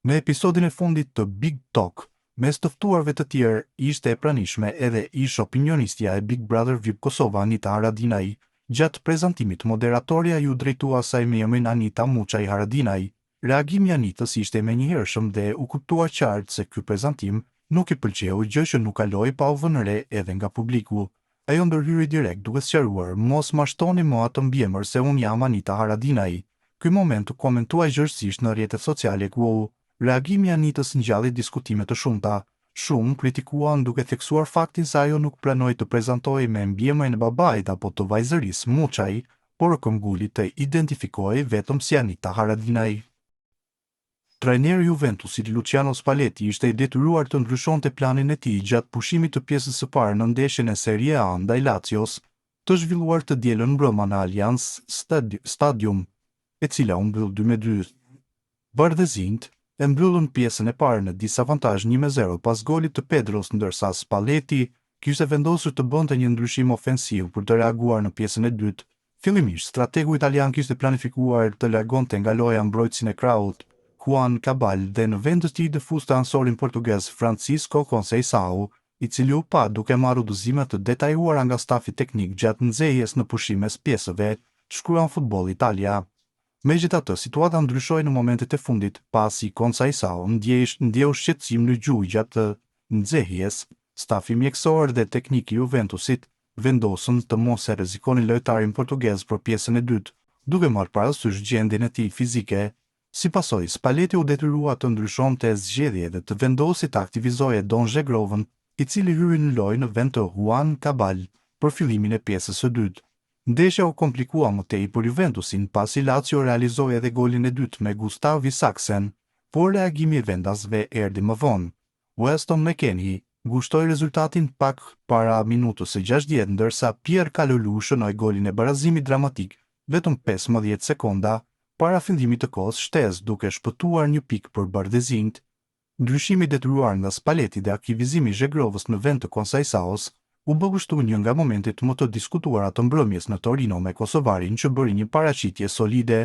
Në episodin e fundit të Big Talk, mes të ftuarve të tjerë ishte e pranishme edhe ish-opinionistja e Big Brother VIP Kosova Anita Haradinaj. Gjatë prezantimit, moderatorja iu drejtua asaj me emrin Anita Muçaj Haradinaj. Reagimi i Anitës ishte i menjëhershëm dhe u kuptua qartë se ky prezantim nuk i pëlqeu, gjë që nuk kaloi pa u vënë re edhe nga publiku. Ajo ndërhyri direkt duke sqaruar, Mos ma shtoni më atë mbiemër se unë jam Anita Haradinaj. Ky moment u komentua gjerësisht në rrjetet sociale ku reagimi i Anitës ngjalli diskutime të shumta. Shumë kritikuan duke theksuar faktin se ajo nuk pranoi të prezantohej me mbiemrin e babait apo të vajzërisë Muçaj, por këmbguli të identifikohej vetëm si Anita Haradinaj. Trajneri i Juventusit, Luciano Spalletti ishte i detyruar të ndryshonte planin e tij gjatë pushimit të pjesës së parë në ndeshjen e Serie A ndaj Lazios, të zhvilluar të dielën mbrëma në Allianz Stadium, e cila u mbyll 2-2. Bardhezinjtë e mbyllën pjesën e parë në disavantazh 1-0 pas golit të Pedros ndërsa Spalletti kishte vendosur të bënte një ndryshim ofensiv për të reaguar në pjesën e dytë. Fillimisht, strategu italian kishte planifikuar të largonte nga loja mbrojtësin e krahut, Juan Cabal dhe në vend të tij të fuste anësorin portugez Francisco Conceição, i cili u pa duke marrë udhëzime të detajuara nga stafi teknik gjatë nxehjes në pushim mes pjesëve, shkruan Football Italia. Megjithatë, situata ndryshoi në momentet e fundit, pasi Conceição ndjeu shqetësim në gju gjatë nxehjes, stafi mjekësor dhe teknik i Juventusit vendosën të mos e rrezikonin lojtarin portugez për pjesën e dytë, duke marrë parasysh gjendjen e tij fizike. Si pasojë, Spalletti u detyrua të ndryshonte zgjedhje dhe të vendosi të aktivizojë Edon Zhegrovën, i cili hyri në lojë në vend të Juan Cabal për fillimin e pjesës së dytë. Ndeshja u komplikua më tej për Juventusin, pasi Lazio realizoi edhe golin e dytë me Gustav Isaksen, por reagimi i vendasve erdhi më vonë. Weston McKennie ngushtoi rezultatin pak para minutës së 60, ndërsa Pierre Kalulu shënoi golin e barazimit dramatik vetëm 15 sekonda para fillimit të kohës shtesë, duke shpëtuar një pikë për bardhezinjtë. Ndryshimi i detyruar nga Spalletti dhe aktivizimi i Zhegrovës në vend të Conceiçãos u bë kështu një nga momentet më të diskutuara të mbrëmjes në Torino me kosovarin që bëri një paraqitje solide.